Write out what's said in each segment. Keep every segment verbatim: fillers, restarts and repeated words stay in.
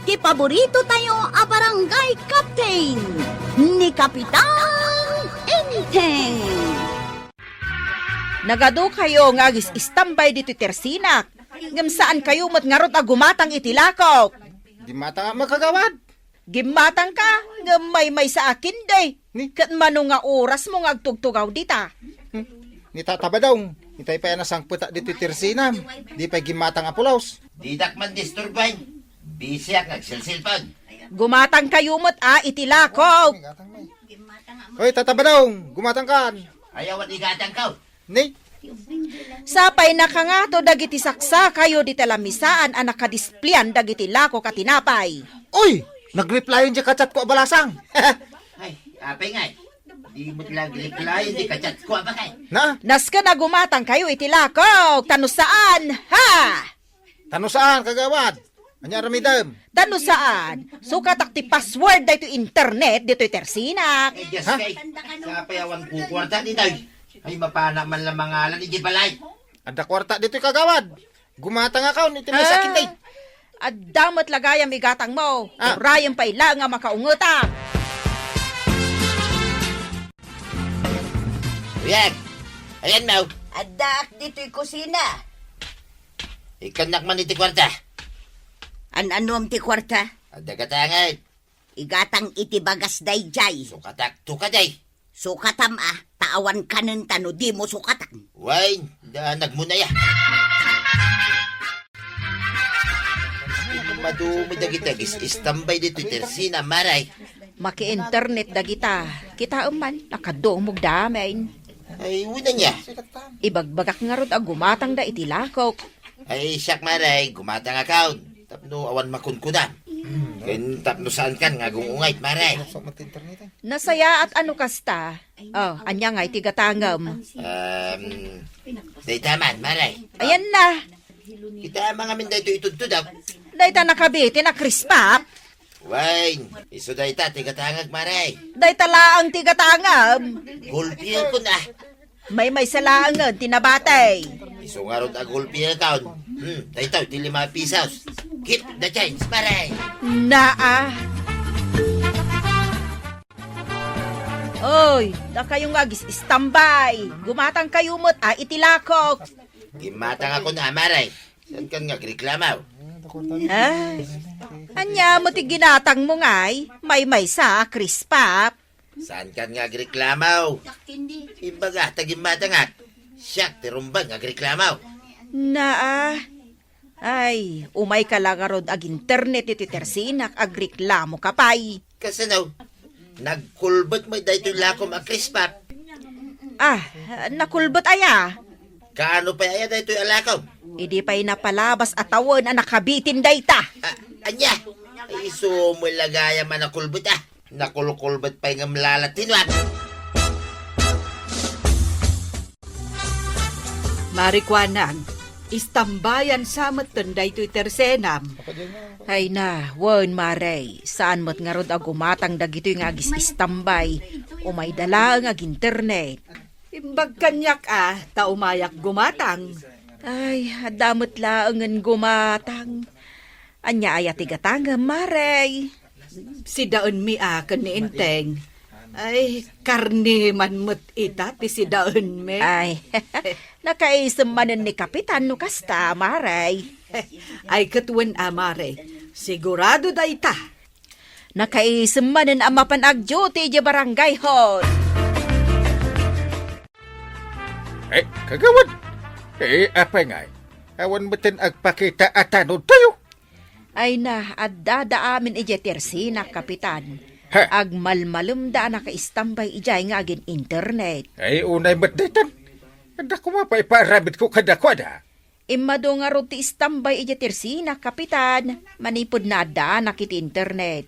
ti paborito tayo a barangay captain, ni Kapitan Enteng. Nagadukayo nga agis-istambay ditoy tersinak, ngem saankayo met ngarud a gumatang iti lakok. Gimmatang a makagawad. Gimmatangka, ngem maymaysa a kindi. Ni? Ket mano nga orasmo nga agtugtugaw dita? Hmm. Ni Tata Badong, itay pay a nasangpetak ditoy tersinam. Di pay gimmatang a pulos. Didak man disturbaen. Bisiak nga agselselpon. Gumatangkayo met a iti lakok. Hoy, Tata Badong, gumatangkan. Ayaw, igatangko. Ni? Sapay nakangato dagiti saksakayo dita lamisaan a nakadisplian dagiti lakok a tinapay. Uy! Nag-replyan diay ka-chatko a balasang. Ay, apay ngay? Di met la nag-replyan diay ka-chatko a balasang. Na? Nasken a gumatangkayo iti lakok, ta no saan, ha? Ta no saan, kagawad? Ania aramidem? Ta no saan, sukatak ti password daytoy internet ditoy tersinak. Ay, Dios kay, sapay awan kukuarta ditoy. Ay, mapana man la mangalan iti balay. Adda kuarta ditoy, kagawad. Gumatangakon iti maysa a kindi. Adda met la gayam igatangmo. Ah. Urayem pay la nga makaungetak. Uyag, ayanmo? Addaak ditoy kusina. Ikkannak man iti kuarta. An-anuam ti kuarta? Adda gatangek. Igatang iti bagas daydiay. Sukatak to kadi. Sukatam a, ta awan kanen ta no dimo sukatan. Wen, daanagmo aya. Madumi dagiti agis-istambay ditoy tersina, Mare. Maki-internet dagita. Kitaem man, nakadumog da amin. Ay, wen ania? Ibagbagak ngarud a gumatangda iti lakok. Ay, siak, Mare, gumatangakon. Tapno awan makunkunam. Hmm. Ken tapno saankan nga agung-ungayt, Mare. Nasayaat a no kasta. Oh, ania ngay ti gatangem? Um, dayta man, Mare. Ayan na. Kita mangamin daytoy itudtudok. Dayta nakabitin a krispap. Wen, isu dayta ti gatangek, Mare. Dayta laeng ti gatangem. Gulpiekon a. Maymaysa laengen ti nabati. Isu ngarud a gulpiekon. Hmm, daytoy ti lima pisos. Keep the change, Mare. Naa. Oy, dakayo nga agis-istambay. Gumatangkayo met a iti lakok. Gimmatangakon a, Mare. Saankan nga agreklamo? Ay, ania met ti ginatangmo ngay? Maymaysa a krispap. Saankan nga agreklamo? Ibaga ta gimmatangak. Siak ti rumbeng nga agreklamo. Naa. Ay, umayka la ngarud ag-internet iti tersinak, agreklamoka pay. Kasano? Nagkulbet met daytoy lakom a krispap. Ah, nakulbet aya? Kaano pay aya daytoy a lakom? Idi pay napalabas a tawen a nakabitin dayta. Ah, ania? Ay, isu met la gayam a nakulbet a. Nakulkulbet pay ngem la la tinuak. Marikuanang, istambayan sa metten daytoy tersenam. Ay na, wen, Mare, saan met ngarud a gumatang dagitoy nga agis-istambay. Umayda laeng ag-internet. Imbag kaniak a, ta umayak gumatang. Ay, adda met laengen gumatang. Ania aya ti gatangem, Mare? Sidaenmi a ken ni Enteng. Ay, karne man met ita ti sidaenmi. Ay, nakaisem manen ni Kapitan no kasta, Mare. Ay, ket wen a, Mare. Sigurado dayta. Nakaisem manen a mapan ag-duty idiay barangay hall. Eh, kagawad! Eh, apay ngay? Awan metten agpakita a tanod tayo. Ay na, adda da amin idiay tersinak, Kapitan. Ha? Agmalmalemda a nakaistambay idiay nga agin-internet. Ay, unay met daytan. Adda koma pay ipaaramidko kadakuada. Immadu ngarud ti istambay idiay tersinak, Kapitan, manipud naaddaanak iti internet.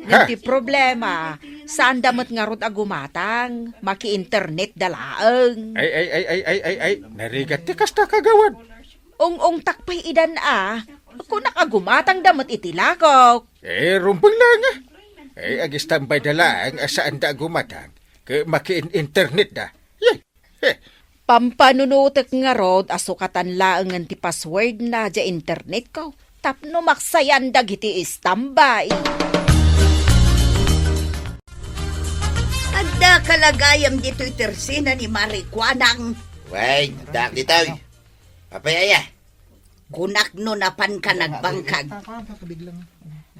Ngem ti problema, saanda met ngarud a gumatang, maki-internetda laeng. Ay, ay, ay, ay, ay, ay, ay, narigat ti kasta, kagawad. Ung-ungtak pay idan a, kunak a gumatangda met iti lakok. Eh, rumbeng laeng a. Eh, agistambayda laeng a saanda a gumatang, ket maki-in-internetda. Yay! Pampanunotek ngarud a sukatan laengen ti passwordna diay internetko. tapno maksayan dagiti istambay. Adda ka la gayam ditoy tersena ni Mari Kuanang? Wen, addaak ditoy. Apay aya? Kunak no napanka nagbangkag.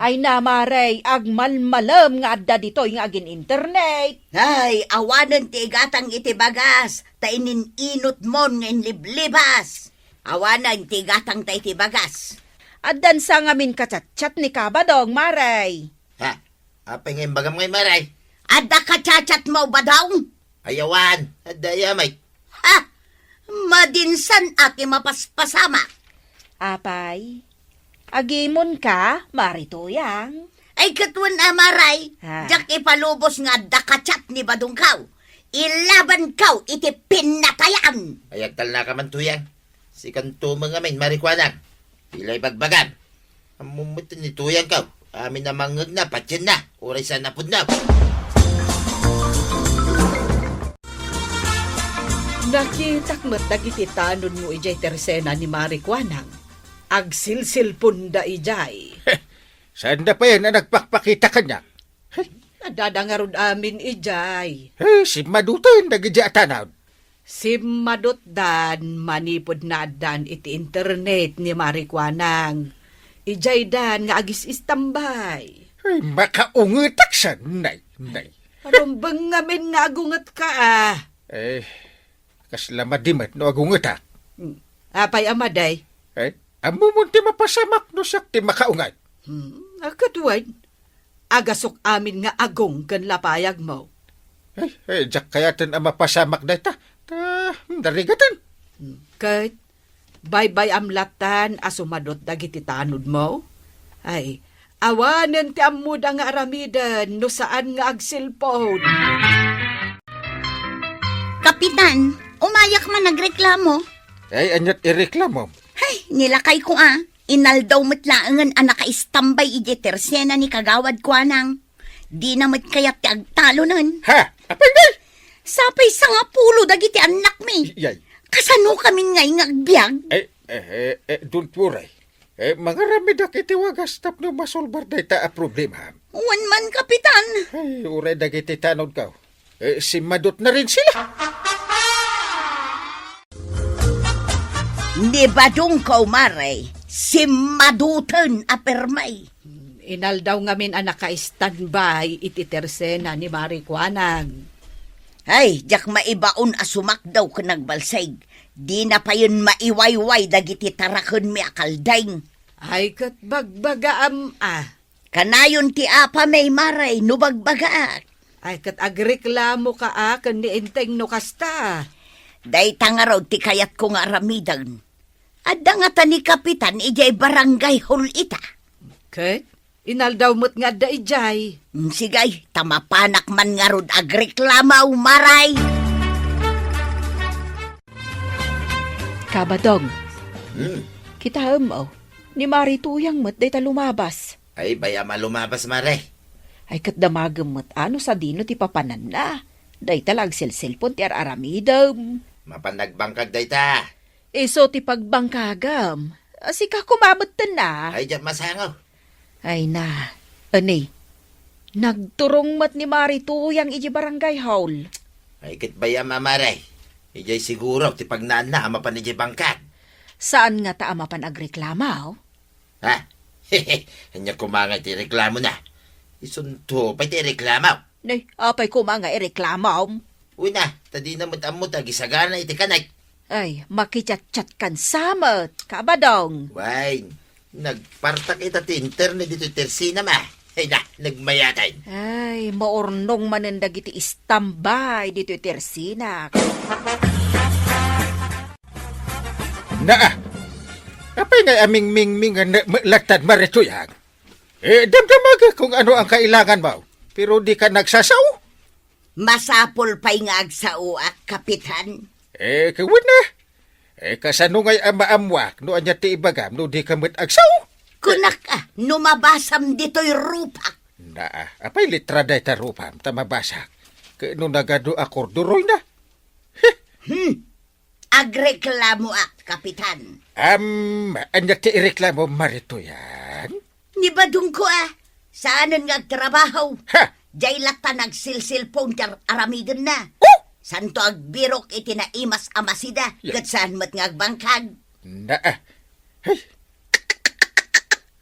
Ay na, Mare, agmalmalem nga adda ditoy nga agin-internet. Ay, awanen ti igatang iti bagas, ta inin-inutmon nga inliblibas. Awanen ti igatangta iti bagas. Addan sa ngamin ka-chat-chat ni Kabadong, Mare. Ha? Apay nga imbagam ngay, Mare? Adda ka-chat-chatmo, Badong? Ay, awan. Adda aya met. Ha? Madinsan a ti mapaspasamak. Apay, agimonka, Mari Tuyang? Ay, ket wen a, Mare. Ha? Diak ipalubos nga adda ka-chat ni Badongko. Ilabanko iti pinatayan. Ay, agtalnaka man, Tuyang. Sikanto met ngamin, Mari Kuanang. Pila ibagbagam? Ammom met ni Tuyangko, amin a mangngegna, patienna, uray saan a pudno. Nakitak met dagiti tanodmo idiay tersena ni Mari Kuanang. Agsilsilponda idiay. Saanda payen a nagpakpakita kaniak? Hey. Adda ngarud amin idiay. Hey, simmadoten dagiti a tanod. Simmadotdan manipud naaddan iti internet ni Mari Kuanang. Idiaydan nga agis-istambay. Ay, makaungetak sa, nay, nay. Rumbeng ngamin nga agungetka, a. Eh, kasla madi met no agungetak. Hmm. Apay a madi? Eh, ammomon ti mapasamak no siak ti makaunget. Hmm, a, ket wen. Agasok amin nga agong ken lapayagmo. Ay, ay, diak kayaten a mapasamak dayta. Ta, hmm, narigaten. Hmm, ket baybay-am lattan a sumadot dagiti tanodmo? Ay, awanen ti ammoda nga aramiden no saan nga agselpon. Kapitan, umayak man nagreklamo. Ay, aniat ireklamo? Hay, nilakayko a. Inaldaw met laengen a nakaistambay idiay tersena ni Kagawad Kuanang. Dina met kayat ti agtalonen. Ha? Apay ngay? Sapay sangapulo dagiti annakmi. Yay. Kasano kami ngay nga agbiag? Eh, eh, eh, eh, don't worry. Eh, mangaramidak iti wagas tapno masolbar dayta a problema. Wen man, Kapitan. Ay, uray dagiti tanodko. Eh, simmadot na rin sila. Ni Badong Kaumare, simmadoten a permay. Inaldaw ngamin a naka-standby iti tersena ni Mari Kuanang. Ay, diak maibaon a sumakdaw ken nagbalsig. Dina payen maiwayway dagiti tarakenmi a kalding. Ay, ket bagbagaam a. Kanayon ti apami, Mare, no bagbagaak. Ay, ket agreklamoka a ken ni Enteng no kasta. Dayta ngarud ti kayatko nga aramiden. Adda ngata ni Kapitan idiay barangay hall ita. Ket inaldaw met nga adda idiay. Mm, sige, ta mapanak man ngarud agreklamo, Mare. Kabadong. Hmm. Kitaem, o, ni Mari Tuyang met dayta lumabas. Ay, bay-am a lumabas, Mare. Ay, ket damagem met a no sadino ti papananna. Dayta la agselselpon ti ar-aramidem. Mapan nagbangkag dayta. Isu ti pagbangkagem. A, sika koma metten a. Ay, diak masango. Ay na, ani, nagturong met ni Mari Tuyang idiay barangay hall. Ay, ket bay-am a, Mare. Idiay siguro ti pagnaanna a mapan idiay bangkag. Saan ngata a mapan agreklamo? Ha? Ania koma nga ti reklamona? Isunto pay ti reklamo. Nay, apay koma nga ireklamom? Uy na, ta dina met ammo ti agisagana iti kanek. Ay, makichatchat kan sa met, Kabadong. Wen, nagpartak ita ti internet ditoy tersinam a. Ay na, nagmayaten. Ay, maurnong manen dagiti istambay ditoy tersinak. Naa, apay ngay a mingmingmingan met lattan, Mari Tuyang? Eh, damdamagek kung ano ang kailangan mo, pero di ka nagsasao. Masapul pay nga agsaoak, Kapitan. Eh, kawen na. Eh, kasano ngay a maammuak no ania ti ibagam no di ka met agsao? Kunak a, no mabasam ditoy rupak. Naa, apay litra dayta rupam ta mabasak? Ket no nagadu a korduroy na? Hmm. Agreklamoak, Kapitan. Am, ania ti ireklamo, Marituyan? Ni badongko a, saanen nga agtrabaho. Ha! Diay latta nagsilsilpon ti ar-, aramidenna. Oh! Santo agbirok iti naimas a masida, Ya. ket saan met nga agbangkag. Na, ah. Hey.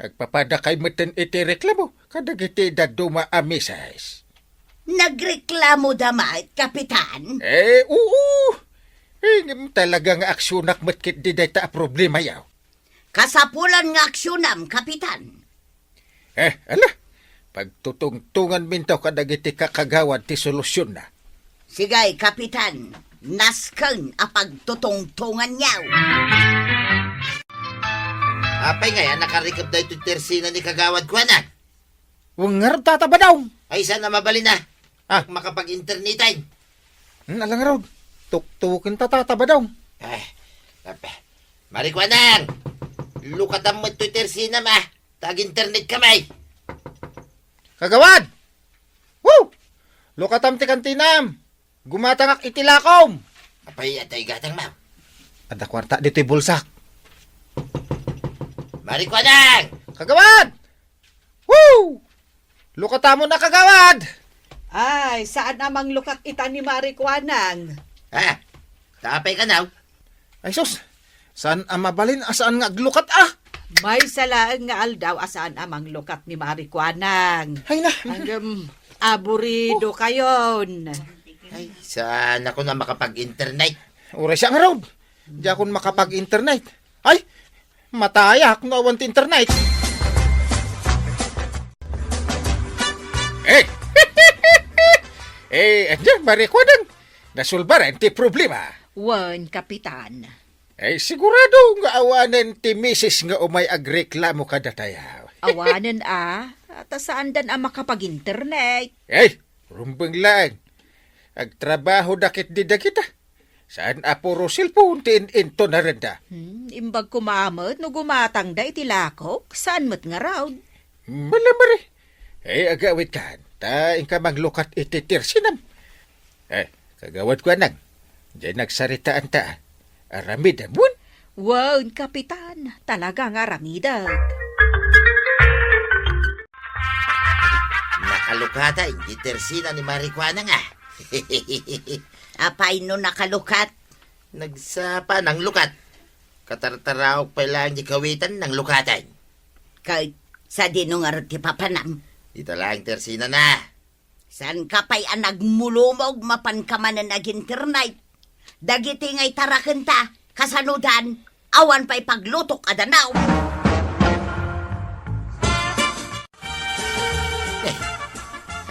Agpapadakay metten iti reklamo kadagiti dadduma a misis. Nagreklamo da met, Kapitan? Eh, oo. Eh, ngem talaga nga aksyonak met ketdi dayta a problema yaw. Kasapulan nga aksyonem, Kapitan. Eh, ala, pagtutungtonganminto kadagiti kakagawad ti solusionna. Sige, Kapitan, nasken a pagtutungtonganyo. Apay ngay a nakarikep daytoy tersina ni Kagawad Kuanang? Wen ngarud, Tata Badong. Ay, saan a mabalin a. Ah. Makapag-interneten. Hmm, ala ngarud. Tuktuken ta, Tata Badong. Ay, apa. Mari Kuanang, lukatam met toy tersinam a. Ta ag-internet kami. Kagawad! Woo! Lukatam ti kantinam. Gumatangak iti lakom. Apay, atoy gatangmo? Adda kuarta ditoy bulsak. Mari Kuanang! Kagawad! Woo! Lukatamon a, Kagawad! Ay, saan a manglukat ita ni Mari Kuanang? Ah, ta apay kano? Ay, sus! Saan a mabalin a saan nga aglukat, ah? Maysa laeng nga aldaw a saan a manglukat ni Mari Kuanang. Ay na. Ngem, aburido kayon. Ay, saan ako na makapag-internet? Uray siya ngarud. Diakon makapag-internet. Ay, matayak no awan ti internet. Eh! Eh, ania, Mari Kuanang? Nasolbaran ti problema. Wen, Kapitan. Ay, sigurado nga awanen ti misis nga umay agreklamo kadatayo. Awanen a, ta saandan a makapag-internet. Ay, rumbeng laeng. Agtrabahoda ketdi dagita. Saan a puro cellphone ti in-intonarenda. Hmm, imbag koma met no gumatangda iti lakok, saan met ngarud? Malamari. Eh, agawidkan, ta inka manglukat iti tersinam. Eh, Kagawad Kuanang, diay nagsaritaanta, ah. Aramidem wen? Wen, Kapitan, talaga nga aramidek. Nakalukata iti tersina ni Mari Kuanang, ah. Apay no nakalukat? Nagsapa nanglukat. Katartaraok pay laeng di kawitan nanglukatan. Ket sadino ngarud ti papanam? Dita laeng tersinana. Saanka pay a nagmulumog mapanka manen ag-internet? Dagiti nga itarakenta, kasanodan, awan pay paglutok a danaw. Eh,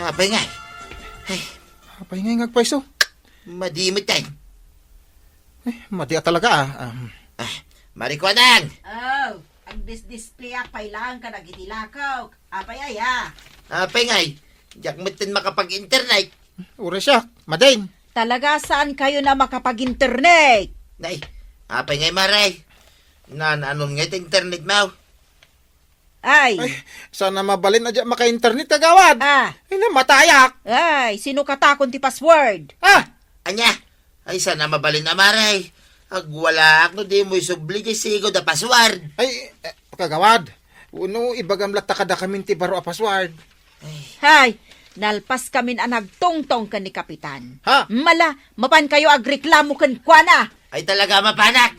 apay ngay? Ay. Apay ngay nga agpayso? Madi met, ay. Eh, madi a talaga, ah. Um. Ah, Mari Kuanang! Oh, agdisdisplayak pay laeng kadagiti lakok. Apay aya? Apay ngay? Diak metten makapag-internet. Uray siak, madin. Talaga saan kayo na makapag-internet? Nay, apay ngay, Mare? Naan-anon ngay ti internet mo? Ay. Ay, saan a mabalin a diak maka-internet, Kagawad. Ah. Ay, namatayak. Ay, sinukatakon ti password? Ah! Ania? Ay, saan a mabalin a, Mare? Agwalaak no dimo isubli ti sigud a password. Ay, eh, Kagawad, wenno ibagam latta kadakamin ti baro a password. Ay. Hay, nalpaskamin a nagtongtong ken ni Kapitan. Ha? Mala, mapan kayo agreklamo kenkuana. Ay, talaga mapanak.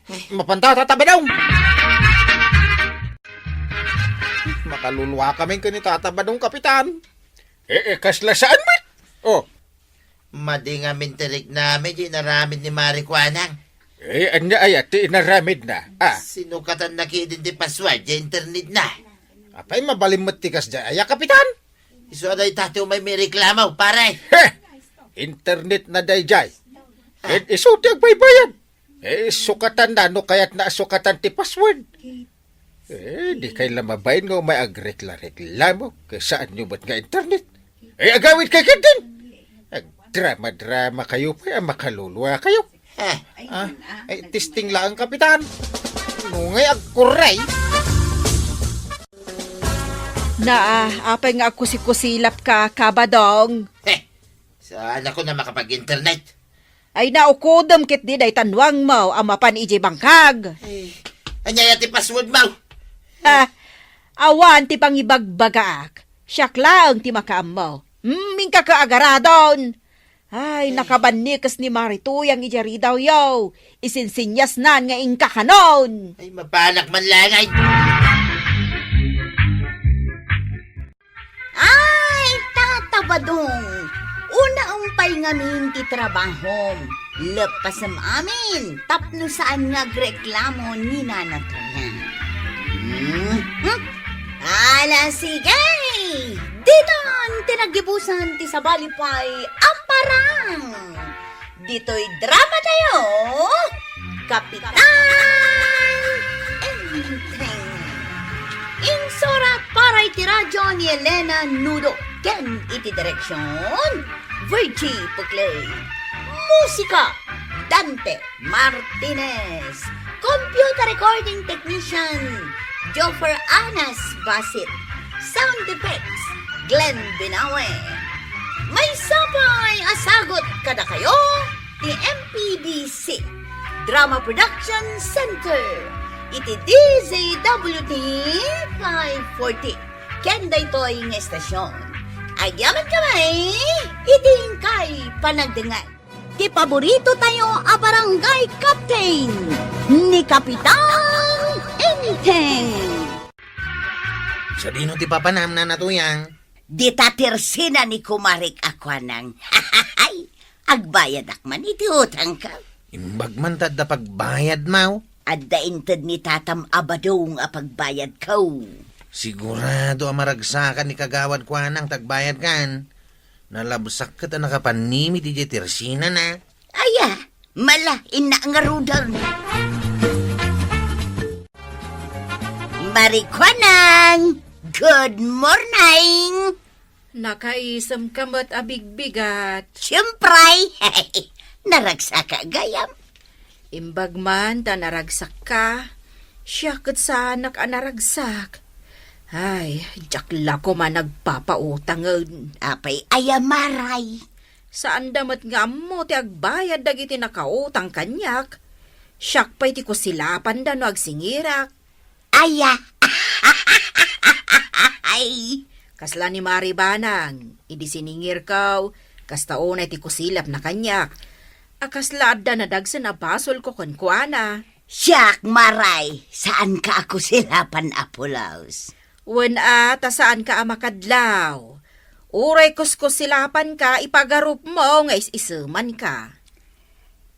Ay, mapanta, Tata Badong. Makaluluakamin ken ni Tata Badong, Kapitan. Eh, eh, kasla saan met? Oh. Madi ngamin ti riknami ti inaramid ni Mari Kuanang. Eh, ania aya ti inaramidna? Ah. Sinukatanna ketdin ti password ti internetna. Apay, mabalin met ti kasdiay aya, Kapitan? Isu a dayta ti umay maireklamo, pare. Heh! Internetna daydiay. Ah. Ket isu ti agbaybayad. Eh, sukatanna no kayatna a sukatan ti password. Eh, dikay la mabain nga umay agrekla-reklamo, ket saanyo met nga internet. Eh, agawidkay ketdin. Agdrama-drama kayo pay a makaluluakayo. Eh. Ah, eh, testing laeng, Kapitan. Nungay agkurre. Naa, apay nga agkusikusilapka, Kabadong? Eh, saanakon a makapag-internet. Ay, naukodem ketdi dayta nuangmo a mapan idiay bangkag. Ay, ania ti password mo? Ha? Awan ti pangibagbagaak. Siak laeng ti makaammo. Hmm, inka agaradon. Ay, nakabannikes ni Mari Tuyang idiay ridawyo. Isinsinyasnan nga inka kanon. Ay, mapanak man lang ay. Ay, Tata Badong, unaem pay ngamin ti trabahom. Leppasem amin tapno saan nga agreklamo ni Nana Toya. Hmm? Hmm? Ala, sige! Ditan ti naggibusan ti sabali pay a parang. Ditoy drama tayo, Kapitan Enteng. Insurat para iti radyo ni Elena Nudo ken iti direksyon, Virgie Puclay. Musika, Dante Martinez. Computer recording technician, Joffer Anas Basit. Sound effects, Glenn Binawe. Maysa pay a sagut kadakayo ti M P B C Drama Production Center iti D Z W T five forty. Ken daytoy nga estasyon, agyamankami iti inkay panagdengngeg. Ti paborito tayo a barangay captain, ni Kapitan Enteng. Sadino ti papanam, Nana Tuyang? Dita tersina ni kumarik a kuanang. Agbayadak man iti utangko. Imbag man ta adda pagbayadmo. Adda inted ni tatam a badong a pagbayadko. Sigurado a maragsakan ni kagawad kuanang ta agbayadkan. Nalabsak ket a nakapannimit idiay tersinana. Aya, mala, innak ngaruden. Mari Kuanang, good morning. Nakaisemka met a bigbigat. Siempre, naragsaka gayam. Imbag man ta naragsakka, siak ket saanak a naragsak. Ay, diak la koma nagpapautangen. Apay aya, Maray? Saanda met nga ammo ti agbayad dagiti nakautang kaniak. Siak pay ti kusilapanda no agsingirak. Aya. Ay. Kasla ni Mari Banang, idi siningirko, kasta unay ti kusilapna kaniak. A kasla adda nadagsen a basolko kenkuana. Siak, Maray, saanka a kusilapan a pulos. Wen a, ta saanka a makadlaw. Uray kuskusilapanka, ipagarupmo nga is-isemanka.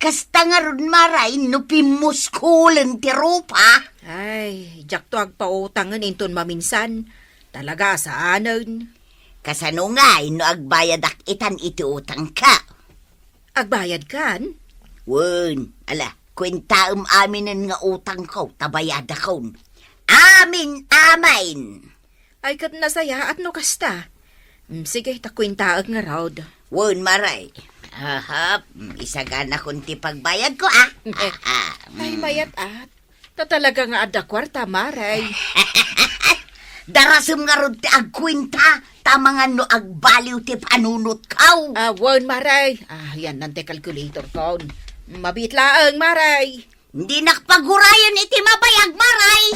Kasta ngarud, Maray, no pimmuskulen ti rupa? Ay, diakto agpautangen inton maminsan. Talaga a saanen. Kasano ngay no agbayadak itan iti utangko? Agbayadkan? Wen, ala, kuentaem aminen nga utangko, ta bayadakon. Amin, amin! Ay, ket nasayaat no kasta. Mm, sige, ta kuentaek ngarud. Wen, Maray. Ahap, mm, isaganakon ti pagbayadko, ah. Ah, ah, Ay, mm. Mayat-at. Ta talaga nga adda kuarta, Maray. Darasem ngarud ti agkuenta, ta mangan no agbaliw ti panunotko. Ah, wen, Maray. Ah, yan, nan ti calculatorko. Mabiit laeng, Maray. Dinak pagurayen iti mabayag, Maray.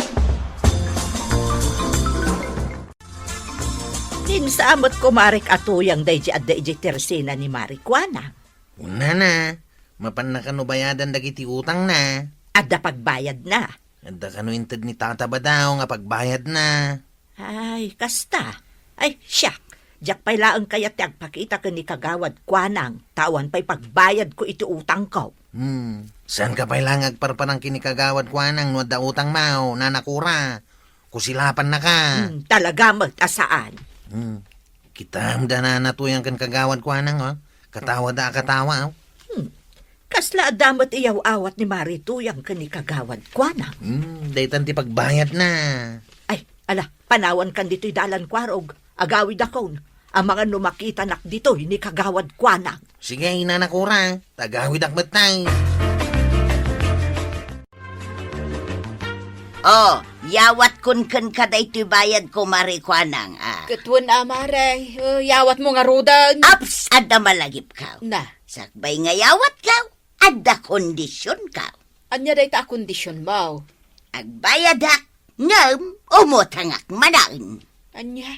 Dinsa met kumarik a tuyang daydi adda idiay tersina ni Mari Kuana. Unana, mapanna kano bayadan dagiti utangna? Adda pagbayadna. Adda kano inted ni Tata Badaw nga pagbayadna? Ay, kasta. Ay, siak. Diak pay laeng kayat ti agpakita ken ni Kagawad Kuanang, ta awan pay pagbayadko iti utangko. Hmm. Saanka pay laeng agparparang ken ni Kagawad Kuanang no adda utangmo, Nana Kura. Kusilapannaka. Hmm, talaga met a saan. Hmm. Kitam da Nana Tuyang ken Kagawad Kuanang, oh. Katawa da a katawa, oh. Hmm. Kasla adda met iyaw-awat ni Mari Tuyang ken ni Kagawad Kuanang. Hmm, daytan ti pagbayadna. Ay, ala, panawankan ditoy dalan, Kuarog. Agawidakon. Amangan no makitanak ditoy ni Kagawad Kuanang. Sige, Nana Kura, ta agawidak met tay. Oh, yawatkon kenka daytoy bayadko, Mari Kuanang, ah. Ket wen a, Mari, oh, yawatmo ngaruden. Aps, adda malagipko. Na. Sakbay nga yawatko, adda kondisionka. Ania dayta a kondisionmo? Agbayadak, ngem umutangak manen. Ania?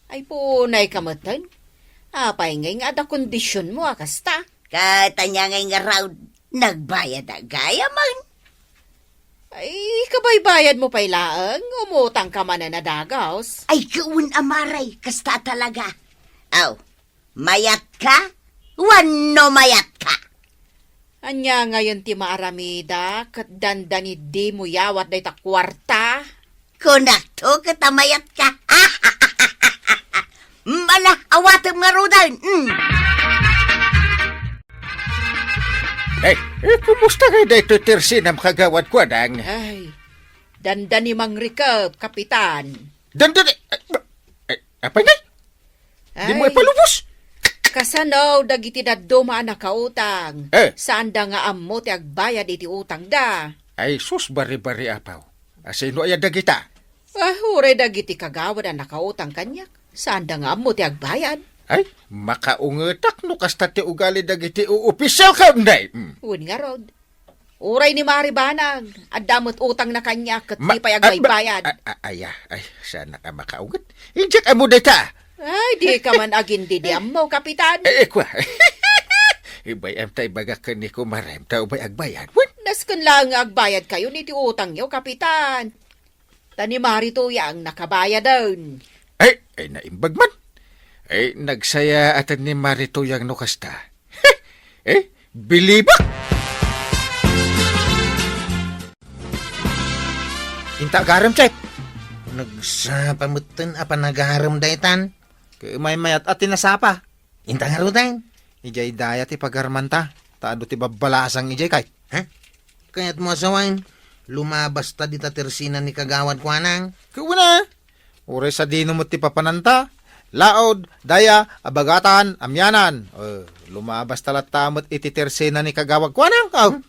Ay, punayka metten. Apay ngay nga adda kondisionmo a kasta? Ket ania ngay ngarud, nagbayadak gayamen. Ay, kabaybayadmo pay laeng, umutangka manen a dagus. Ay, ket wen a, Mare, kasta talaga. Aw, mayatka? Wenno mayatka? Ania ngayen ti maaramida ket dandani dimo yawat dayta kuarta? Kunakto ket a mayatka. Mala, awatem ngaruden. Mm. Eh, eh, kumusta ngay daytoy tersinam, Kagawad Kuanang? Ay, dandani mangrikep, Kapitan. Dandani? Eh, eh, apay ngay? Dimo ipalubos? Kasano dagiti dadduma a nakautang? Eh. Saanda nga ammo ti agbayad iti utangda. Ay, sus, bari-bari, apaw. Asino aya dagita? Ah, uray dagiti kagawad a nakautang kaniak. Saanda nga ammo ti agbayad. Ay, makaungetak no kasta ti ugali dagiti official ka, unday. Mm. Wen ngarud. Uray ni Mari Banag, adda met utangna kaniak ket Ma-, di pay ah, ma-, agbaybayad. Ah, ah, ay, ah, ay, saanak a makaunget. Idiak ammo dayta. Ay, dika man agin-didiammo, Kapitan. Eh, eh, kua. Ibay-am ta ibaga ken ni kumarem ta umay agbayad. Wen? Nasken laeng nga agbayadkayon iti utangyo, Kapitan. Ta ni Mari Tuyang nakabayaden. Ay, ay, naimbag man. Ay, nagsayaat ni Mari Tuyang no kasta. Eh, bilibak! Inta agarem, Chef. Nagsapa metten a panagarem daytan. Ket maymayat a ti nasapa. Inta ngaruden. Idiay daya ti pagarmanta, ta adu ti babbalasang idiay kay. Ha? Kayatmo a sawen, lumabasta dita tersina ni Kagawad Kuanang? Ket wen a. Uray sadino met ti papananta, laud, daya, abagatan, amianan. Eh, lumabasta latta met iti tersina ni Kagawad Kuanang. Aw. Hmm?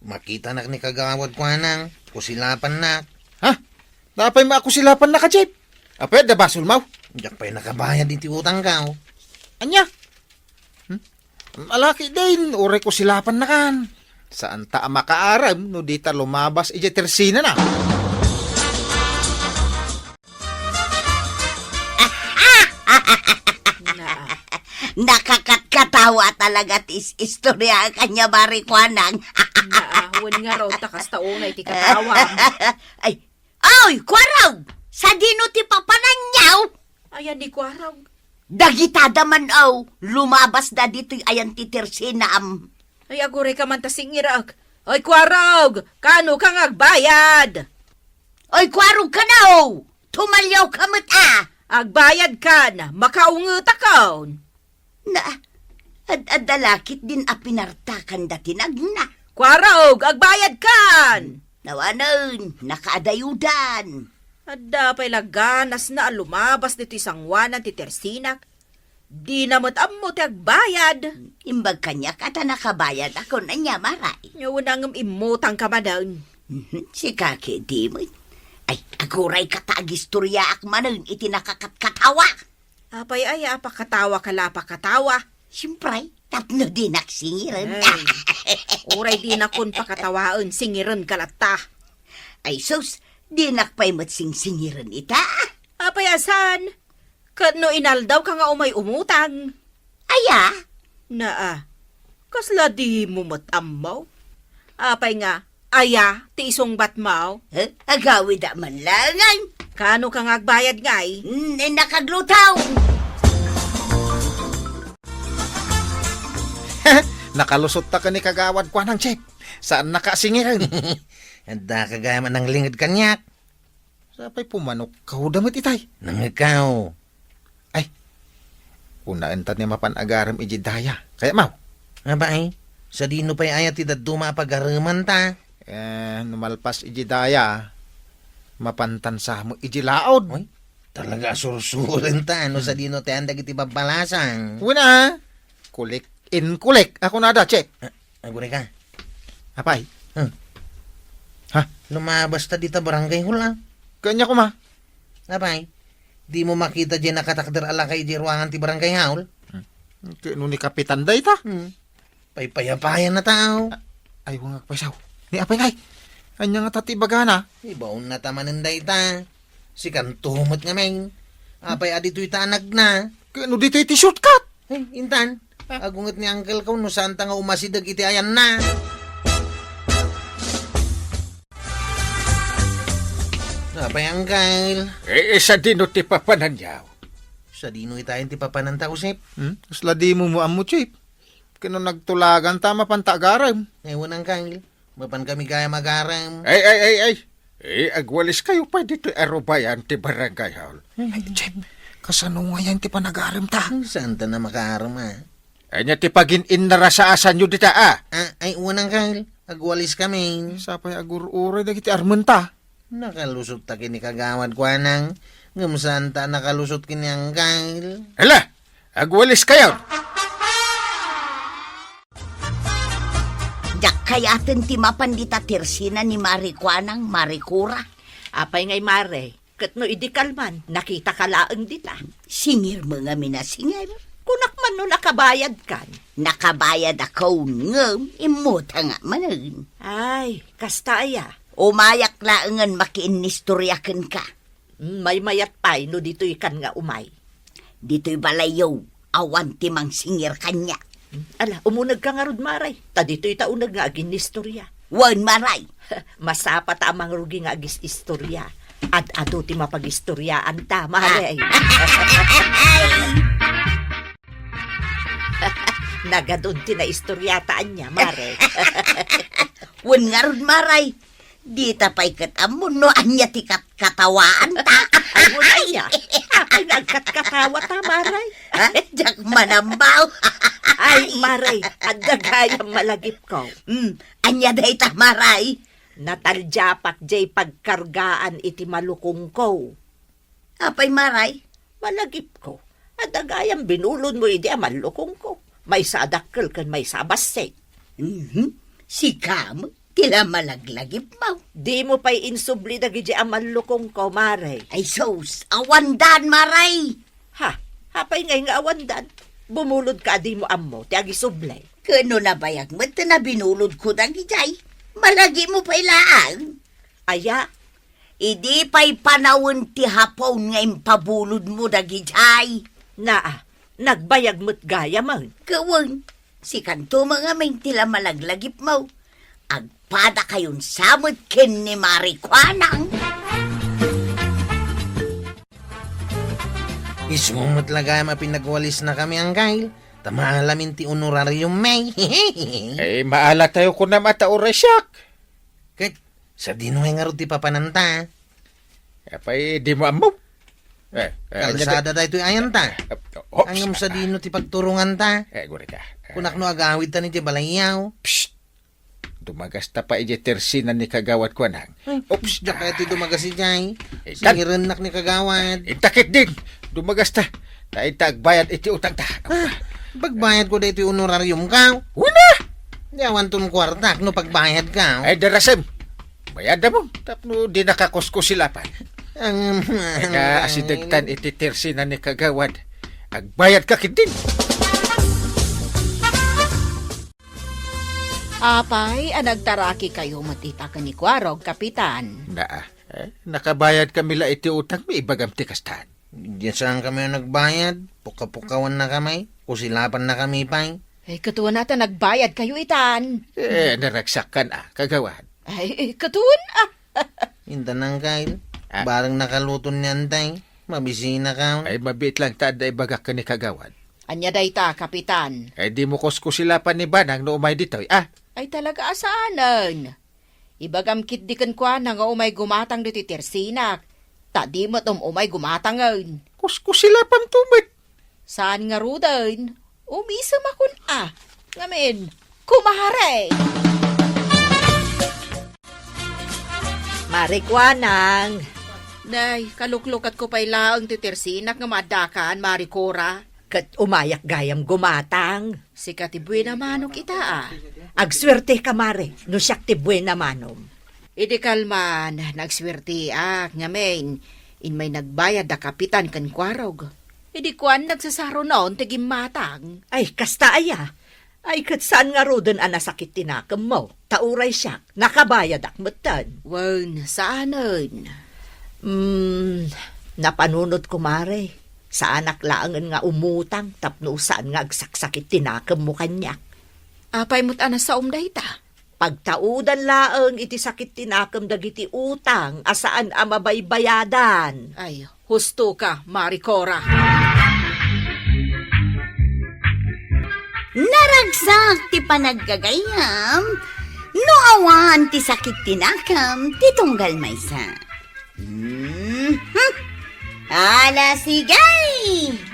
Makitanak ni Kagawad Kuanang, kusilapannak. Ha? Apay makusilapannak, Chef? Apay adda basolmo? Diak pay nakabayad iti utangko. Ania? Hmm? Alaki din, uray kusilapannakan. Saanta a makaarem no dita lumabas idiay tersinana. Naa. Nakakatkatawa talaga ti is-, istorya a kanya Mari Kuanang. Naa, wen ngarud ta kasta unay ti katawam. Ay, Oy, Kuarog! Sadino ti papananyo? Ayan ni Kuarog. Dagitada man, aw, lumabasda ditoy ayan ti tersinam. Ay, agurayka man ta singirek. Oy, Kuarog! Kano ka nga agbayad? Oy, Kuarog kano! Tumaliawka met a! Agbayad kan, makaungetakon. Na, ad-adda la ketdin a pinartakan dati nagna. Kuarog, agbayad kan! Nawanen, nakaadayudan. Adda pay la ganasna a lumabas ditoy sangoanan ti tersinak. Dina met ammo ti agbayad. Imbag kaniak a ta nakabayadakon, ania, Mari? Nya, wen a ngem immutangka manen. Mhm, sika ketdi met. Ay, agurayka ta agistoryaak manen iti nakakatkatawa. Apay aya a pakatawaka la a pakatawa? Siempre, tapno dinak singiren. Ay, uray dinakon pakatawaen, singirenka latta. Ay sus, dinak pay met singsingiren ita. Apay a saan? Ket no inaldawka nga umay umutang? Aya? Naa, kasla dimo met ammo? Apay nga, aya ti isungbatmo? Eh, agawida man laeng. Kano ka nga agbayad ngay? Mm, eh, nakaglutaw. Nakalusot ta ken ni Kagawad Kuanang, Chef. Saannaka a singiren. Adda ka gayam a nanglinged kaniak. Sapay pumanokkaw da met itay. Nangngegkaw. Ay, kunaen ta ni mapan agarem iti daya. Kayatmo? Apay, sadino pay aya ti dadduma a pagaremanta? Eh, no malpas iti daya, mapantan sa mo iti laod. Uy, talaga a sursuren ta, no, hmm, sadino ti andang iti babbalasang. Wen a, kulik in kulik. Ako na da, Chef. Ah, Agurayka. Apay? Hmm. Ha? Lumabas ta dita barangay hall, ah. Kanya kuma? Apay? Dimo makita diay nakatakder a lakay diay ruangan ti barangay hall? Hmm. Kano ni Kapitan dayta? Hmm. Paypayapayan a tao. Ah, Ay, wangag pay sao. Ni apay ngay? Anya nga ta ti ibagana? Ibaonna ta manen dayta. Sikanto met ngamin. Apay a ditoy ta anagna? Kano ditoy ti shortcut? Ay, intan. Ah. Agunget ni uncle ko no saan ta nga umasideg iti ayanna. Apay, uncle? Eh, eh, sadino ti papananyaw? Sadino itayen ti papananta, Usep? Hmm? Kasla dimo mo ammo, Chief. Kano nagtulagan ta mapanta agarem? Ay, wen, uncle. Mapan kami gayam agarem. Ay, ay, ay, ay. Eh, agwalis kayo pay ditoy arubayan ti barangay hall. Ay, Chief, kasano ngayan ti panagarem ta? Ay, saan ta na makaarem, ah? Anya ti pagin-innarasaasanyo dita, ah? Ah, ay, wen, uncle. Agwalis kami. Sapay agur-uray dagiti armenta. Nakalusot ta ken ni Kagawad Kuanang, ngem saan ta nakalusot ken ni Anggal. Hala! Agwalis kayo! Diak kayaten ti mapan dita tersina ni Mari Kuanang, Mari Kura. Apay ngay, Mare? Ket no idi kalman, nakita ka laeng dita. Singir mo ngamin a singir. Kunak man no nakabayad kan. Nakabayad a kaun ngem, immutang manen. Ay, kasta aya. Umayak laengen makiinnistorya kenka. Mm, maymayat pay no ditoy kan nga umay. Ditoy balayyo, awan ti mangsingir kaniak. Mm, ala, umuneg ka ngarud, Maray. Ta ditoy ta uneg nga aginnistorya. Wen, Maray. Masapa ta a mangrugi nga agis-istorya. Ad-adu ti mapagistoriaan ta, Maray. Nagadun ti naistorya ta ania, Maray. Wen ngarud, Maray. Dita pay ket ammo no ania ti katkatawaan ta. Ay, wen aya. Apay nga agkatkatawa ta, Maray? Ha? Diak manambaw. Ay, Maray, adda gayam malagipko. Hmm, ania dayta, Maray? Nataldiapak jay pagkargaan iti malukongko. Apay, Maray? Malagipko. Adda gayam binulodmo idi a mallukongko. Maysa a dakkel ken maysa a bassit. Mhm. Sika met ti la malaglagipmo. Dimo pay insubli dagidi a mallukongko, Maray. Ay sus, awandan, Maray. Ha? Apay ngay nga awandan? Bumulodka a dimo ammo ti agisubli. Ken no nabayag met ti nabinulodko dagidiay, malagipmo pay laeng. Aya? Idi pay panawen ti Hapon nga impabulodmo dagidiay. Naa, nagbayag met gayamen. Ket wen, sikanto met ngamin ti la malaglagipmo. Agpadakayon sa met ken ni Mari Kuanang. Isu met la gayam a pinagwalisnakami, Anggail. Ta maalamin ti honorarium, may. Eh, maalatayo kunam a ta uray siak. Ket, sadino ngay ngarud ti papananta? Apay, dimo ammo? Eh, eh, kalsada daytoy ayanta. Eh, oops. Ngem sadino ti pagturonganta? Eh, guri ka. Eh. Kunak no agawid ta ni ti balayyaw. Psst! Dumagasta pay idiay tersina ni Kagawad Kuanang. Ay, oops, diak kayat ti dumagas idiay. Eh, intan. Singirennak ni Kagawad. Eh, inta ketdin. Dumagasta. Ta inta agbayad iti utangta. Ah, pagbayadko daytoy honorariumko. Wen a! Di awanton kuartak no pagbayadko. Ay, darasem. Bayadamon. Tapno dinaka kuskusilapan. Ang, ay, nga asidegtan iti tersina ni Kagawad. Agbayadka ketdin. Apay a nagtarakikayo met ita ken ni Kuarog, Kapitan? Naa, eh, nakabayadkami la iti utangmi, ibagam ti kastan. Diay saankami a nagbayad, pukapukawannakami, kusilapannakami pay. Eh, ket wen a ta nagbayadkayo itan. Eh, naragsakkan a, Kagawad. Ay, eh, ket wen a. Intan, Anggail. Ah. Bareng nakaluton ni Antay. Mabisinaka. Ay, mabiit lang ta adda ibagak ken ni Kagawad. Ania dayta, Kapitan? Ay, dimo kuskusilapan ni Banang no umay ditoy, ah? Ay, talaga a saanen. Ibagam ketdi kenkuana nga umay gumatang ditoy tersinak. Ta di met um-umay gumatangen. Kuskusilapamto met. Saan ngaruden? Umisemakon a. Ngamin, kumare! Mari Kuanang. Nay, kaluklukatko pay laeng ti tersinak nga maaddakan, Mari Kora. Ket umayak gayam gumatang. Sika ti buena manok ita, a. Agsuerteka, Mare, no siak ti buena manom. Idi kalman, nagsuerteak, ngamin, immay nagbayad da Kapitan ken Kuarog. Idi kuan, nagsasarunon ti gimmatang. Ay, kasta aya. Ay, ket saan ngaruden a nasakit ti nakemmo? Ta uray siak, nakabayadak metten. Wen, saanen. Hmm, napanunot, kumare. Saanak laengen nga umutang tapno saan nga agsaksakit ti nakemmo kaniak. Apay met a nasaom dayta? Pagtaudan laeng iti sakit ti nakem dagiti utang a saan a mabaybayadan. Ay, husto ka, Mari Cora. Naragsak ti panaggagayyem, no awan ti sakit ti nakem ti tunggal maysa. Mhm. Ala, sige!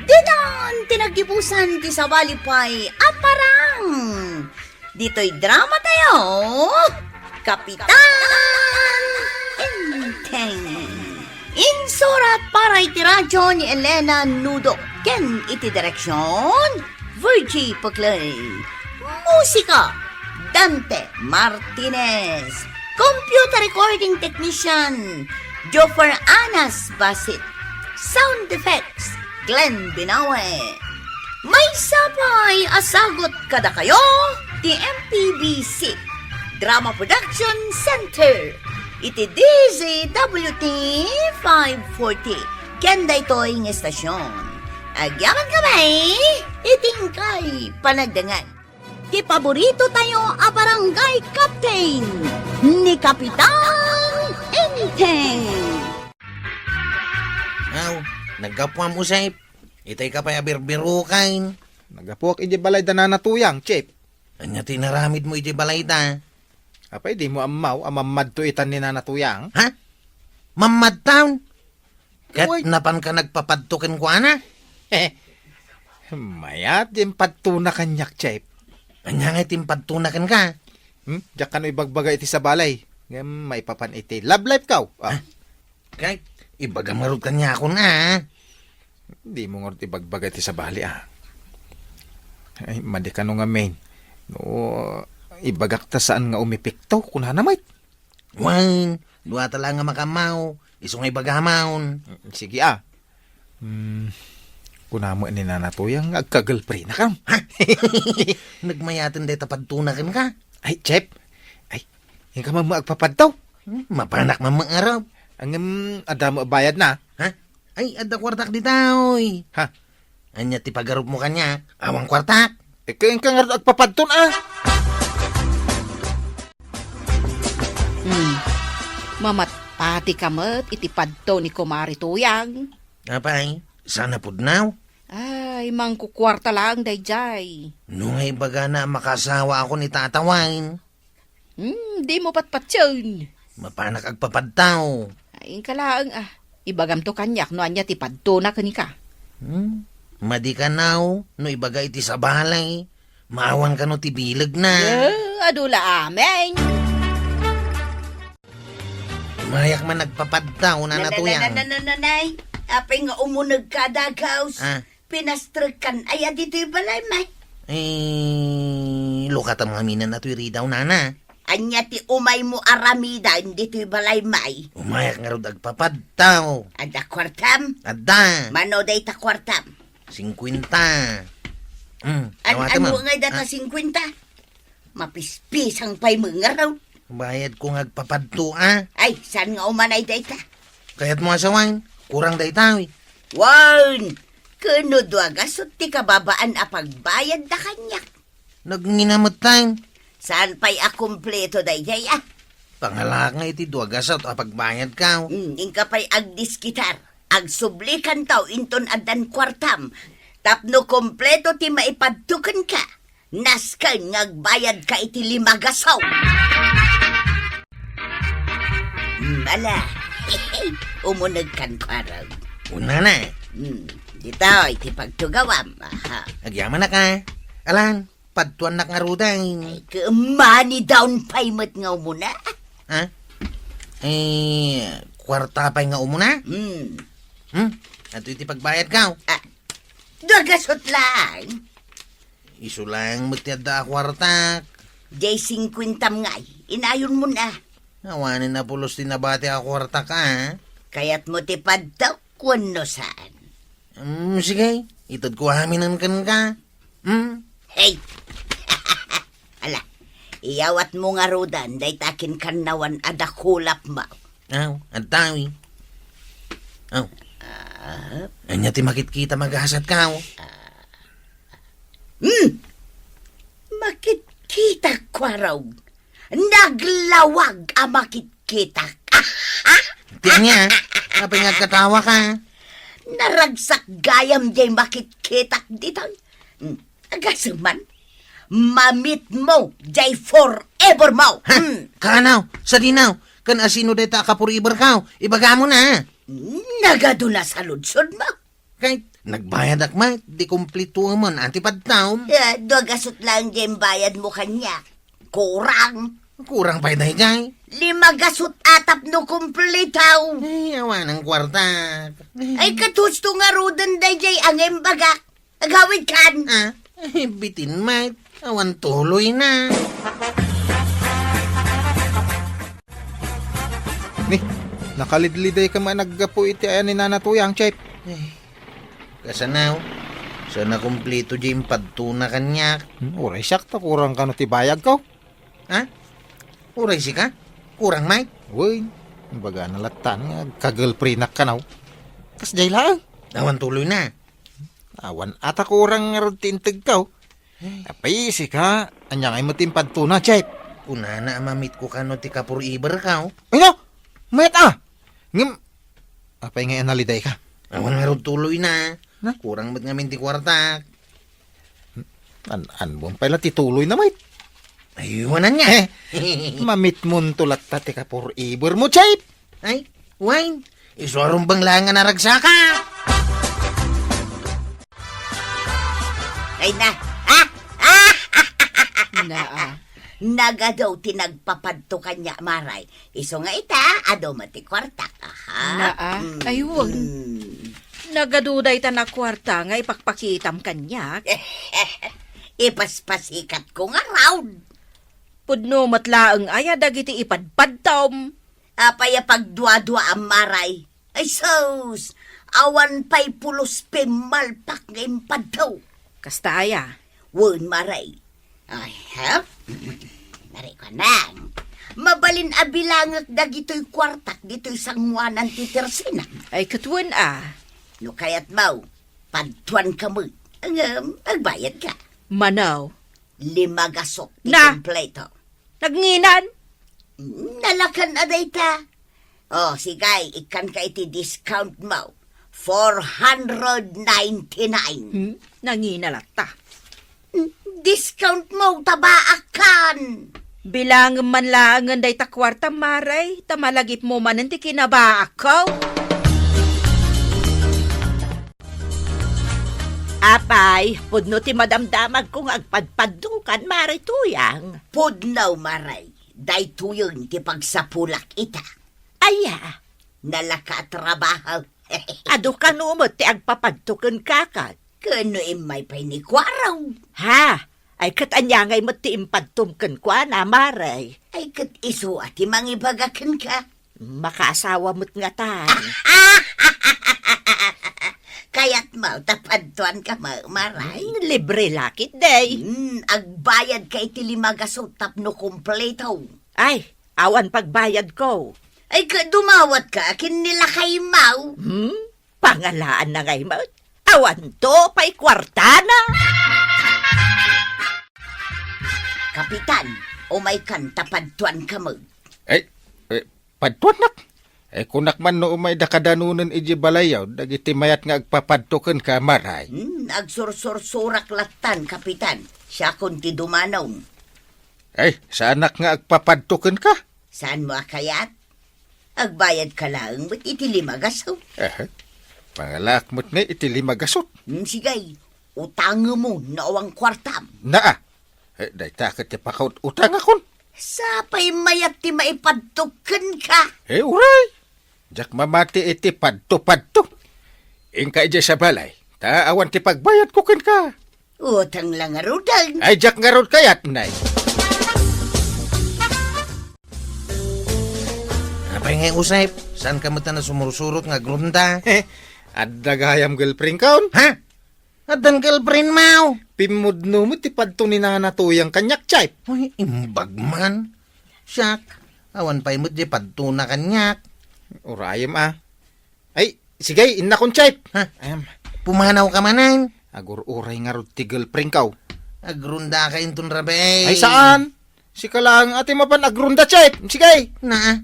Ditan ti naggibusan ti sabali pay a parang. Ditoy drama tayo, Kapitan Enteng. Insurat para iti radyo ni Elena Nudo ken iti direksyon, Virgie Paclay. Musika, Dante Martinez. Computer recording technician, Joffer Anas Basit. Sound effects, Glenn Binawe. Maysa pay a sagut kadakayo ti M P B C Drama Production Center iti D Z W T five forty ken daytoy nga estasyon. Agyaman kami iti inkay panagdangan. Ti paborito tayo a barangay captain, ni Kapitan Enteng. Aw, naggapuam, Usep. Itay ka pay a birbirukain. Naggapuak iti balay da Nana Tuyang, Chip. Ania ti inaramidmo iti balay da? Apay, di mo ammaw a mammadto itan ni Nana Tuyang? Ha? Mammadtaon? Ket Uy. Napan ka nagpapadto kenkuana? Mayat, di impadtona kaniak, Chip. Ania nga iti impadtona kenka? Hmm? Diak kano ibagbaga iti sabali. Ngem maipapan iti love life kaw. Ah. Ha? Kay, ibagam ngarud kaniakon, a. Di mo ngarud ibagbaga iti sabali, a. Ay, madi kano ngamin. No, ibagak ta saan nga umepekto, kunana met. Wen, duata la nga makammaw, isu nga ibagamon. Mm, sige, a. Hmm, kunam ni Nana Tuyang nga agka-girlfriend-nakam. Ha? Nagmayaten dayta padtona kenka? Ay, Chip. Ay, inka man agpapadto. Hmm, mapanak man mangarap. Ngem, adda met bayadna. Ha? Ay, adda kuartak dita, oy. Ha? Ania ti pagarupmo kaniak? Awan kuartak. Ika, inka ngarud agpapadton, a. Hmm. Mamatpati ka met iti padto ni Kumare Tuyang. Apay, saan a pudno? Ay, mangkukuarta laeng daydiay. No nga ibagana a makaasawaakon ni Tata Wayne. Hmm, di mo patpatien. Mapanak agpapadto. Ay, inka laeng, a. Ibagamto kaniak no ania ti padtona kenka. Hmm? Madi kano no ibaga iti sabali. Maawan kano ti bilegna. Eh, adu la amin. Mayak man agpapadto, Nana Tuyang. Nanay, apay nga umunegka, dagaws. A. Pinastrekkan aya ditoy balay, may? Eh, lukatam ngamin a toy ridaw, Nana. Ania ti umaymo aramiden ditoy balay, may? Umayak ngarud agpapadto. Adda kuartam? Adda. Mano dayta kuartam? Singkuenta. Hmm, anu nga dayta singkuenta? Mapispisang pay met ngarud. Bayadko nga agpapadto, a. Ay, saan nga umanay dayta? Kayatmo a sawen, kurang dayta, oy. Wen, ken no dua gasut ti kababaan a pagbayadda kaniak. Nagngina metten. Saan pay a kumpleto daydiay, a? Pangalaak nga iti dua gasut a pagbayadko. Hmm, inka pay agdiskitar. Agsublikanto inton addan kuartam. Tapno kumpleto ti maipadto kenka. Nasken nga agbayadka iti lima gasut. Hmm, ala. Umunegkan kuarog. Unana. Hmm, ditoy ti pagtugawam. Aha. Agyamanak a. Alan, padtuannak ngaruden. Ay, ket money down payment nga umuna. Ha? Eh, kuarta pay nga umuna? Hmm. Hmm? Adu iti pagbayadko. A, dua gasut laeng. Isu laeng met ti adda a kuartak. Diay singkuentam ngay, inayonmon a. Awanen a pulos ti nabati a kuartak, a. Kayatmo ti padto wenno saan? Mm, sige, itedko aminen kenka. Mm? Hey! Iyawatmo ngaruden dayta kinkannawan a dakulapmo. Aw, adtawi. Aw. Ah? Ania ti makitkita magasatkaw? Hmm. Makitkita, kuarog. Naglawag a makitkitak. Ti ania? Apay nga agkatawaka? Naragsak gayam jay makitkitak ditoy. Hmm. Agasem man, mamitmo jay forever mo. Ha? Hmm. Kaanaw, sadinaw, ken asino dayta a ka-forever kaw? Ibagamo na. Nagadu na saludsodmo. Kay, nagbayadak met, di kumplituemon, a, ti padtom. Eh, dua gasut laeng jay imbayadmo kaniak. Kurang. Kurang pay dayjay. Lima gasut a tapno kumplito. Ay, awanen kuartak. Ay, ket husto ngaruden dayjay a nga imbagak. Agawidkan. Ah, eh, bitin met. Awan tuloy na. Ni, nakalidlidayka man naggapu iti ayan ni Nana Tuyang, Chef. Eh, kasanaw, saan a kumplito di impadtona kaniak. Hmm, uray siak ta kurang kano ti bayadko. Ha? Uray sika? Kurang met? Wen, imbagana lattan nga agka-girlfriendak kano. Kasjay laeng. Awan tuloy na. Awan a ta kurang ngarud ti integko. Ay. Apay, sika, ania ngay met ti impadtona, Chef? Kunana a mamitko kano ti ka-forever kaw. Ania? Met a! Ngem, apay ngay a nalidayka? Awan ngarud tuloy na. Na? Kurang met ngamin ti kuartak. An-, anbon pay la ti tuloy na, met? Ay, awanen nia. Eh, mamitmonto latta ti ka-forever mo, Chef! Ay, wen, isu a rumbeng laeng a naragsaka. Ay na. Ah! Ah! Naa. Nagadu ti nagpapadto kaniak, Maray. Isu nga ita, adu met ti kuartak. Aha. Naa. Mm, ay, wen. Mm. Nagadu dayta a kuarta nga ipakpakitam kaniak. Ipaspasikatko ngarud. Pudno met laeng aya dagiti ipadpadtom. Apay a pagduaduaam, Maray? Ay sus! Awan pay pulos pimmalpak nga impadto. Kasta aya? Wen, Maray. Ay, ha? Maray ko nang. Mabalin a bilangek dagitoy kuartak ditoy sangoanan ti tersinak. Ay, ket wen a. No kayatmo, padtuanka met. Ngem, agbayadka. Mano? Lima gasut ti Na! Kompleto. Nagnginan? Nalakan a dayta. O, sige, ikkanka iti discount mo. Four hundred ninety-nine. Hmm? Nangina latta. Hmm, discount mo, tabaakan. Bilangem man laengen dayta kuarta, Maray, ta malagipmo manen ti kinabaakko. Apay, pudno ti madamdamagko nga agpadpadtokan, Maray Tuyang. Pudno, Maray. Daytoyen ti pagsapulak ita. Aya? Nalaka a trabaho. Adu kano met ti agpapadto kenka ket? Ken no immay pay ni Kuarog. Ha? Ay, ket ania ngay met ti impadtom kenkuana, Maray? Ay, ket isu a ti mangibaga kenka. Makaasawa met ngatan. Kayatmo ta padtuanka, Ma-, Maray? Hmm, libre la ketdi. Hmm, agbayadka iti lima gasut tapno kompleto. Ay, awan pagbayadko. Ay, ka-, dumawatka ken ni lakaymo. Hmm? Pangalaanna ngay met? Awanto pay kuartana. Kapitan, umaykan ta padtuanka met. Ay, eh, padtuannak? Eh, kunak man no umayda kadanonen idiay balayyo dagiti mayat nga agpapadto kenka, Maray. Hmm, agsursursurak lattan, Kapitan. Siakon ti dumanom. Ay, saanak nga agpapadto kenka? Saanmo a kayat? Agbayadka laeng met iti lima gasut. Aha. Pangalaak met ngay iti lima gasut. Hmm, sige. Utangemo no awan kuartam. Naa. Eh, dayta ket ti pakaut-utangakon. Sapay mayat ti maipadto kenka. Eh, uray. Diak mamati iti padto-padto. Inka idiay sa balay, ta awan ti pagbayadko kenka. Utang la ngaruden. Ay, diak ngarud kayat, nay. Apay ngay, Usep? Saanka met a nasumursurot nga agrunda? Adda gayam girlfriendkon. Ha? Addan girlfriend mo? Pimmudno met ti padto ni Nana Tuyang kaniak, Chep. Uy, imbag man. Siak, awan pay met di padtona kaniak. Urayem a. Ay, sige, innakon, Chep. Ha? Em. Pumanaw ka manen? Agur-uray ngarud ti girlfriend ko. Agrunda ka inton rabii. Ay, saan? Sika laeng a ti mapan agrunda, Chep. Sige. Na,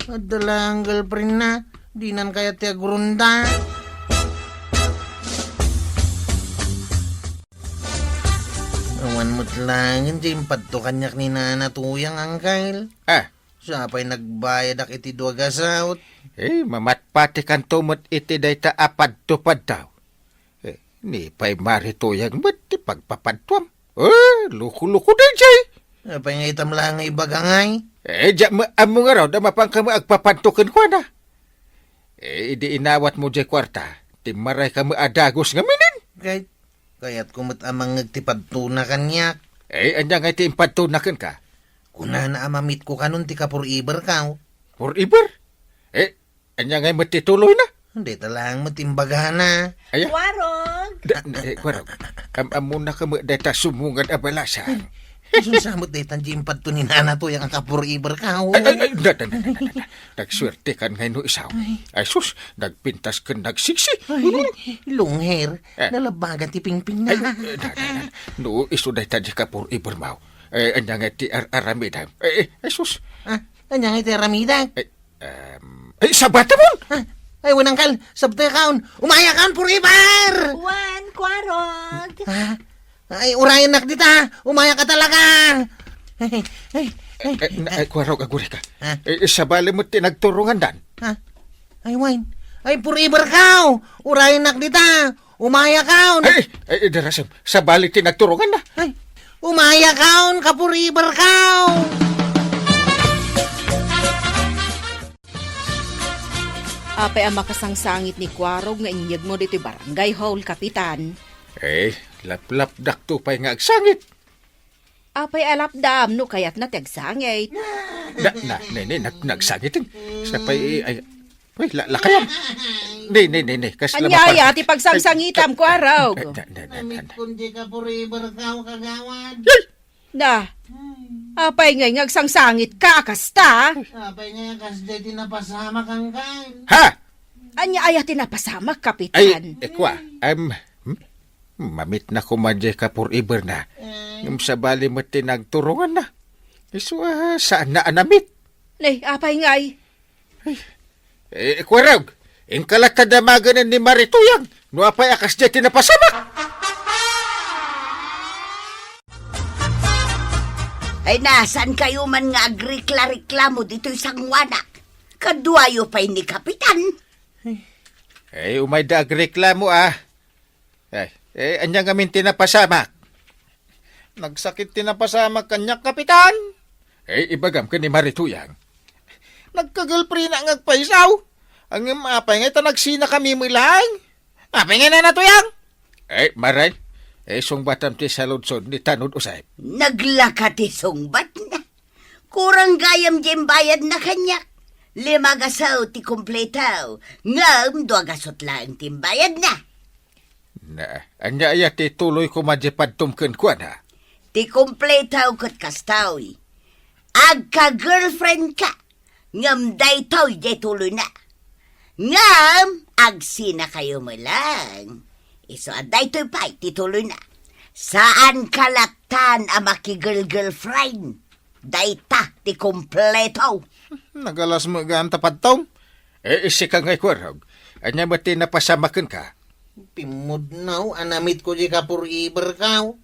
adda laeng girlfriend na. Dinan kayat ti agrunda. Awan met laeng ti impadto kaniak ni Nana Tuyang, Angkel. Ah. Siak pay nagbayadak iti dua gasut. Eh, mamatpatikanto met iti dayta a padto-padto. Eh, ni pay Mari Tuyang met ti pagpapadtuam. Eh, loko-loko daydiay. Apay nga itam laeng nga ibaga ngay? Eh, diak met ammo ngarud a mapanka met agpapadto kenkuana. Eh, idi inawatmo diay kuarta, timmaray ka met a dagus ngamin. Kay, kayatko met a mangngeg ti padtona kaniak. Eh, ania ngay ti impadtona kenka? Kunana a mamitko kanon ti ka-forever ko. Forever? Eh, ania ngay met ti tuloyna? Dayta laeng met imbagana. Aya? Kuarog! Da, da, eh, Kuarog. Am-, ammona ka met dayta sumungad a balasang. Isu sa met dayta di impadto ni Nana Tuyang a ka-forever ko. Ay, ay, ay, da, da, da, da, da, da. Nagsuertekan ngay no isu. Ay. Ay, sus, nagpintas ken nagsiksi. Ay, long hair. Eh. Nalabagan ti pingpingna. Ay, eh, da, da, da. No, isu dayta di ka-forever mo. Eh, ania ngay ti ar-, aramidem? Eh, eh, ay, sus. Ah, ania ngay ti aramidem? Eh, Em, ay, sabatamon! Ah, ay, wen, Angkel, sabtayakon. Umayakon forever! Wen, Kuarog! Ah, ay, urayennak dita. Umayaka talaga. Ay, ay, ay, Eh, na, ay, Kuarog, agurayka. Ah. Eh, sabali met ti nagturongandan. Ah, ay, wen. Ay, forever ko. Urayennak dita. Umayakon! Ay, ay, darasem, sabali ti nagturonganna. Ay, umayakon, ka-forever ko! Apay a makasangsangit ni Kuarog nga inyegmo ditoy barangay hall, Kapitan? Eh, laplapdakto pay nga agsangit. Apay a lapdam no kayatna ti agsangit? Na, na, ne, ne, nag-, nagsangit, eh. Sapay, ay, ay, la-, lakayan. Ne, ne, ne, ne, kas Ania aya ti pagsangsangitam, Kuarog? Ay, na, na, na, na, na. Namitkon diay ka-forever ko, kagawad. Yay! Na, apay ngay nga agsangsangitka a kasta? Apay ngay a kasdiay ti napasamak, Angkel? Ha? Ania aya ti napasamak, Kapitan? Ay, eh, kua, em, hmm? Mamitna koma diay ka-forever na. Eh. Ngem sabali met ti nagturonganna. Isu a, saanna a namit. Ne, apay ngay? Ay. Eh, Kuarog, inka latta damagen ni Mari Tuyang, no apay a kasdiay ti napasamak. Ay, na, saankayo man nga agrekla-reklamo ditoy sangoanak? Kaduayo pay ni Kapitan. Eh, umayda agreklamo, ah. Eh, eh, ania ngamin ti napasamak? Nagsakit ti napasamak kaniak, Kapitan. Eh, ibagam ken ni Mari Tuyang. Nagka-girlfriend-na nga agpayso. Ngem apay ngay ta nagsinakami met laeng? Apay ngay, Nana Tuyang? Eh, Mari, eh, sungbatam ti saludsod ni Tanod Usep. Naglaka ti sungbatna. Kurang gayam diay imbayadna kaniak. Lima gasut ti kumpleto, ngem dua gasut laeng ti imbayadna. Na, ania aya ti tuloy koma diay padtom kenkuana? Ti kumpleto ket kastoy. Agka-girlfriend ka, ngem daytoy diay tuloyna. Ngem agsinakayo met laeng. Isu a daytoy pay ti tuloyna. Saanka lattan a maki-girl-girlfriend. Dayta ti kumpleto. Nagalas met gayam ta padtom. Eh, sika ngay, Kuarog. Ania met ti napasamak kenka? Pimmudno a namitko diay ka-forever ko.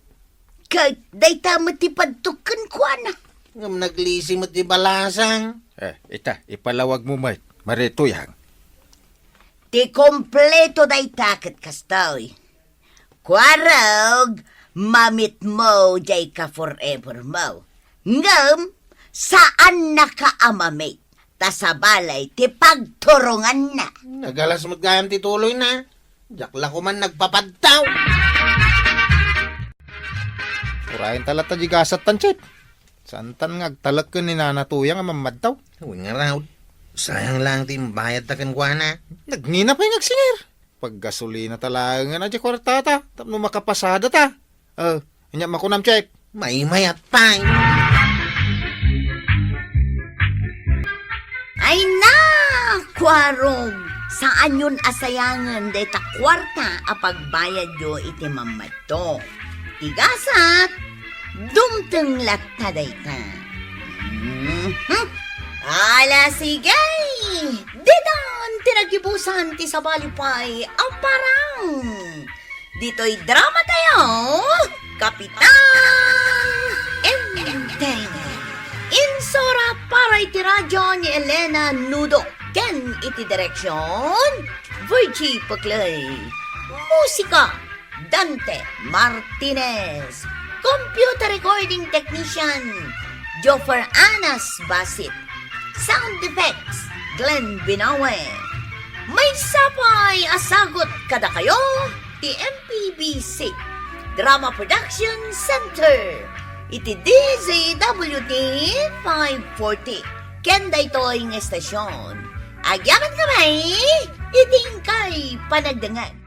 Ket dayta met ti padtok kenkuana. Ngem naglisi met ti balasang. Eh, ita, ipalawagmo met, Mari Tuyang. Ti kumpleto dayta ket kastoy. Kuarog, mamitmo diay ka-forever mo. Ngem, saannaka a mamit, ta sabali ti pagturonganna. Nagalas met gayam ti tuloyna. Diak la koman nagpapadto. Urayen ta latta diay gasat, Tanchit. Saantan nga agtalek ken ni Nana Tuyang a mammadto. Wen ngarud, sayang laeng ti imbayadta kenkuana. Nagngina pay nga agsingir. paggasolina ta laengen a diay kuartata tapno makapasada ta. Eh, ania makunam, Chek? Maymayat pay. Ay na, kuarog, saanyon a sayangen dayta kuarta a pagbayadyo iti mammadto. Ti gasat, dumteng latta dayta. Mhm. Ala, sige! Ditan ti naggibusan ti sabali pay a parang. Ditoy drama tayo, Kapitan Enteng. Insurat para iti radyo ni Elena Nudo ken iti direksyon, Virgie Paclay. Musika, Dante Martinez. Computer recording technician, Joffer Anas Basit. Sound effects, Glenn Binawe. Maysa pay a sagut kadakayo ti M P B C Drama Production Center iti D Z W T five forty. Ken daytoy nga estasyon, agyamankami iti inkay panagdengngeg.